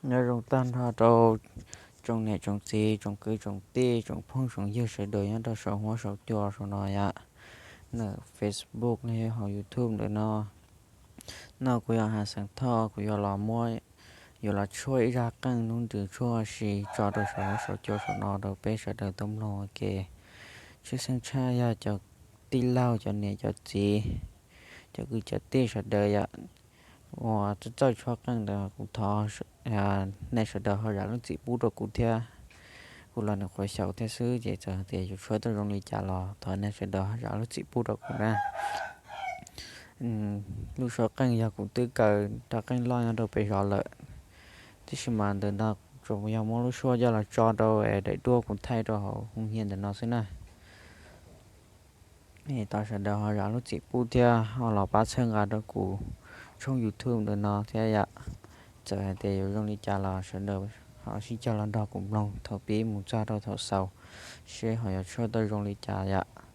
Nyob zoo tag nrho rau tsoom niam tsoom txiv, tsoom kwv tsoom tij, tsoom phooj tsoom ywg sawv daws nyob rau saum huab saum cua saum no yom, nws Facebook los yog hauv YouTube ntawm no. No kuv yog Has Xeem Thoj, kuv yuav los muab, yuav los tshuab ib zaj qeej hnub nws tshuab si tso rau saum huab saum cua saum no rau peb sawv daws tau mloog ua ke. Tshwj xeeb tshaj yog cov tij laug, cov niam cov txiv, cov kwv cov tij sawv daws yom, uas txawj txawj tshuab qeej ntawd kuv thov nej sawv daws ho zam lub txim pub rau kuv thiab. Kuv los nws qhuav xyaum thiab xwb ces txawm hais tias yuav tshuab tau zoo li cas los thov nej sawv daws ho zam lub txim pub rau kuv na. Lub suab qeej yog kuv twb kaw rab qeej loj nyob rau pem zos lawm, tiam sis mas ntawm no tsuas yog muab lub suab coj los tso rau es daim duab kuv thaij rau hauv hoo hias ntawm no xwb na. Thov sawv daws ho zam lub txim pub thiab ho los pab txhawb nqa rau kuv tshooj YouTube ntawm no thiab yom. Txawm hais tias yuav zoo li cas los sawv daws ho sib cog los nrog kuv mloog thaum pib mus txog rau thaum xaus, seb ho yuav tshuab tau zoo li cas yom.